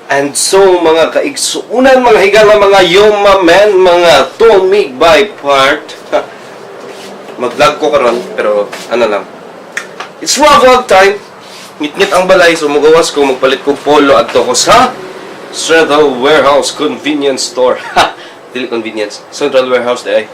And so, mga kaigsuunan, mga higala, mga yoma men, mga tumig by part. Mag-vlog ko karon pero ano lang. It's raw vlog time. Ngit-ngit ang balay, so mugawas ko, magpalit ko polo at ko sa Central Warehouse Convenience Store. Dili convenience. Central Warehouse di ay.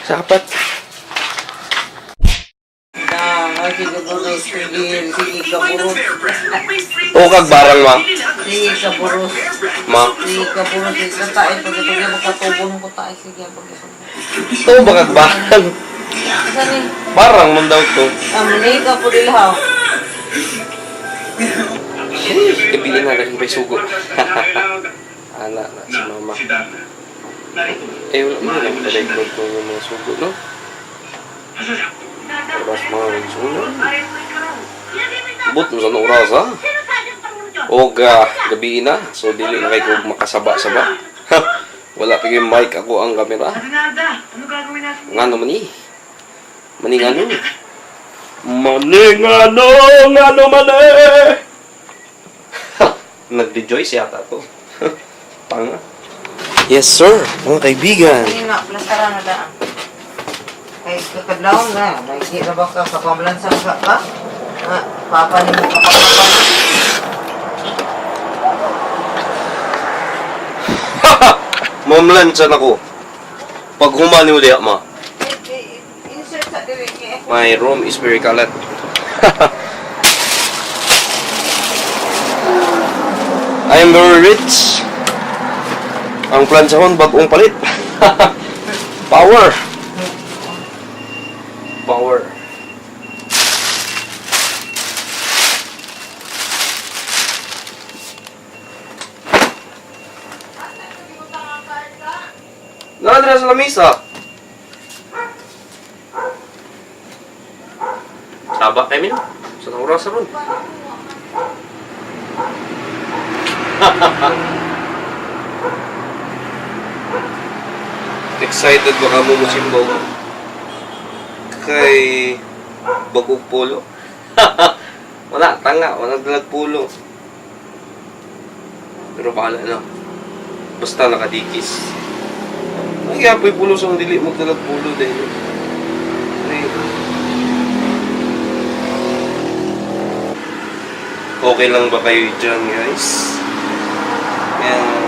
Sapat. Na, sige buros, sige, sige kaburos. O kag barang ma. Sige kaburos. Ma. Sige kaburos, sige katae pag ito makatubo ko tae sige pag ito. To ba kag barang? Asa ni? Barang man daw to. Amni ka po dilhaw. Gabi na rin may sugo. Ala na si mama. Eh, wala mo lang record ko yung mga sugo, no? Oras mga sugo. But mo sa oras, ha? Og gabi na, so dili na kay kog makasaba-saba. Wala pa yung mic ako ang kamera. Ngano man ni? Mani ngano? Mani ngano, ngano man eh! Nag-rejoice yata to. Tanga. Yes sir, mga kaibigan. Ani na plastara na daan. Kay kakadlawon na, nagsi na ba ka kapamlansang ka ka? Nga, papa nimo kapapapa. Mamlansan ako. Pag humani mo diya, ma. Insert sa diri kay My room is very kalat. I am very rich. Ang plansahon bagong palit. Power. Power. Naadra sa lamisa. Saba kay min. Sa oras ron. Excited ba ka mo musimbaw? Kay bagong polo. Wala, tanga. Wala dalag polo. Pero bahala na. Basta nakadikis. Ang yapoy pulo sa dili mo dalag pulo dahil. Ay. Okay lang ba kayo dyan, guys? Yan.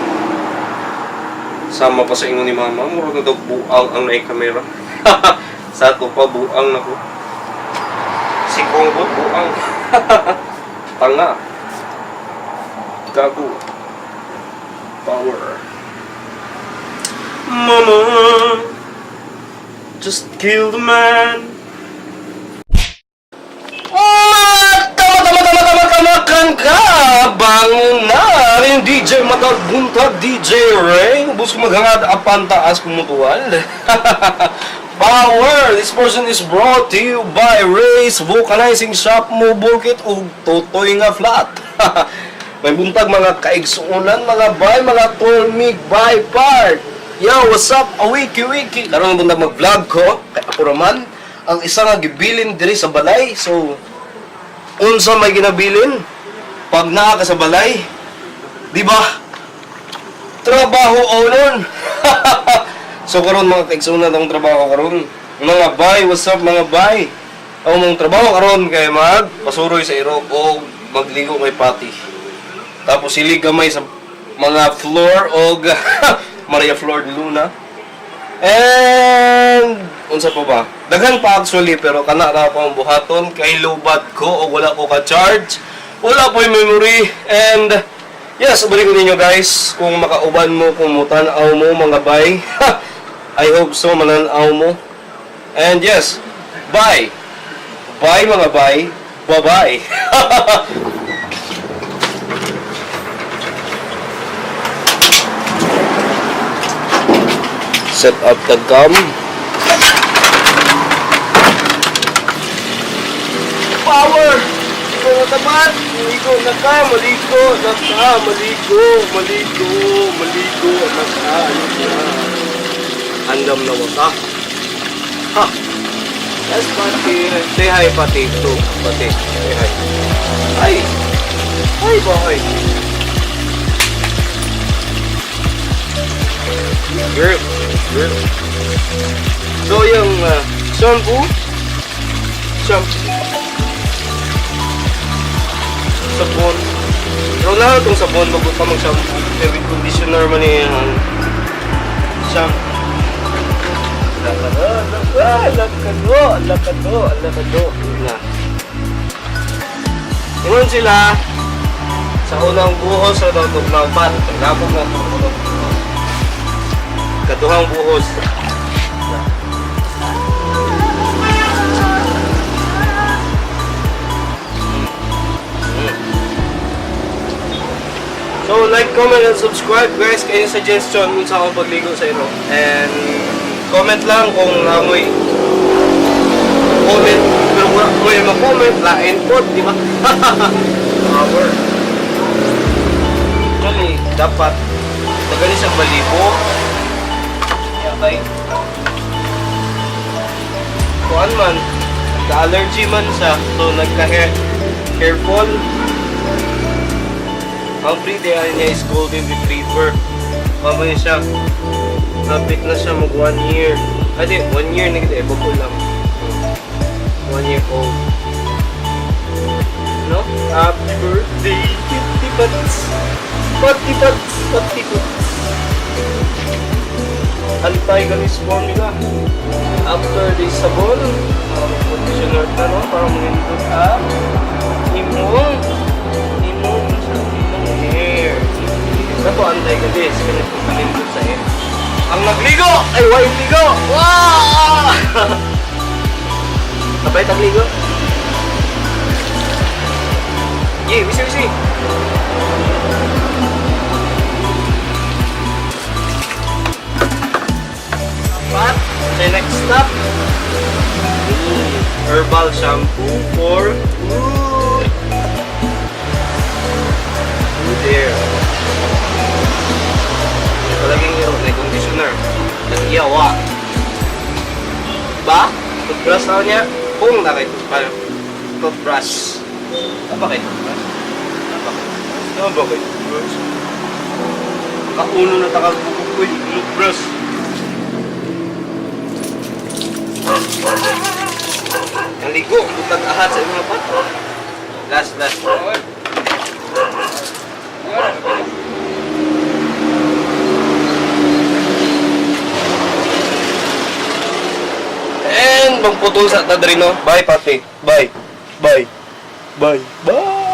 Sama pa sa ingon ni Mama, mura na daw buang ang nai-camera. Sa ato pa, buang na ko. Si Kongko, buang. Tanga. Gago. Power. Mama, just kill the man. Bangon na! Yung DJ Matag Buntag, DJ Ray. Ubus ko maghangad, apan taas kumutual. Power! This portion is brought to you by Ray's Vulcanizing Shop mo bukit ug totoy nga flat. May buntag mga kaigsuonan, mga bay, mga tolmig by part. Yo, what's up? Awiki wiki. Karon buntag mag-vlog ko kay ako raman ang isa nga gibilin diri sa balay. So unsa may ginabilin pag naa ka sa balay, di ba? Trabaho onon. So karon mga kaigsuonan akong trabaho karon. Mga bay, what's up mga bay? Ako mong trabaho karon kay mag pasuroy sa irog o magligo kay pati. Tapos silig gamay sa mga floor og Maria Flor de Luna. And unsa pa ba? Daghan pa actually, pero kana ra ako ang buhaton kay lubat ko o wala ko ka-charge. Wala po yung memory, and yes, balik ko ninyo guys kung makauban mo, kung mutan-aw mo mga bay. I hope so manan-aw mo. And yes, bye. Bye mga bay. Bye-bye. Set up the gum. Power! Ikaw na tapat! Maligo na ka! Maligo na ka! Maligo! Maligo! Maligo na ka! Ano ka? Andam na mo ka. Ha! Yes, Pati. Say hi, Pati. To, Pati. Say hi. Hi! Hi, boy! Girl. Girl. So, yung shampoo. Shampoo. Sabon. Pero na itong sabon, bago pa mag-shampoo. Eh, with conditioner man eh, yung shampoo. Lakado, lakado, lakado, lakado. Na. Ingon sila, sa unang buhos sa daw tugnaw pat, nabog na itong unang buhos. Kaduhang buhos. So, like, comment, and subscribe guys. Kayo suggestion kung sa akong pagligo sa inyo. And comment lang kung amoy comment. Pero kung ako yung mag-comment, lain po, di ba? Power. Actually, dapat tagali siyang balibo. Kaya kay kuan man, nagka-allergy man siya. So, nagka-hair hair fall. Ang breed niya is golden retriever. Mamaya siya, kapit na siya mag 1 year. Ay di, 1 year na kita, eh, bukol lang. 1 year old. No? Happy birthday, Kitty Pats! Pati Pats! Pati Pats! Anti-galis formula. After the sabon, conditioner ka, no? Para manindot ang imong imong sa imong hair. Ito anti-galis, kaya kung kanindot sa hair. Ang nagligo ay way ligo! Wow! Sabay tagligo. Ye, wisi wisi. Pat, sa next stop. Herbal shampoo for good. Good hair. Palaging iro na conditioner. Nag-iyawa. Ba? Toothbrush na niya. Kung na kay toothbrush. Toothbrush. Ano ba kay toothbrush? Ano ba kay toothbrush? Ano ba kay toothbrush? Kauno na takagbuko ko yung toothbrush. Ang ligo, butag ahat sa mga pato. Last, last. And magputol sa tadrino. Bye, pati. Bye. Bye. Bye. Bye.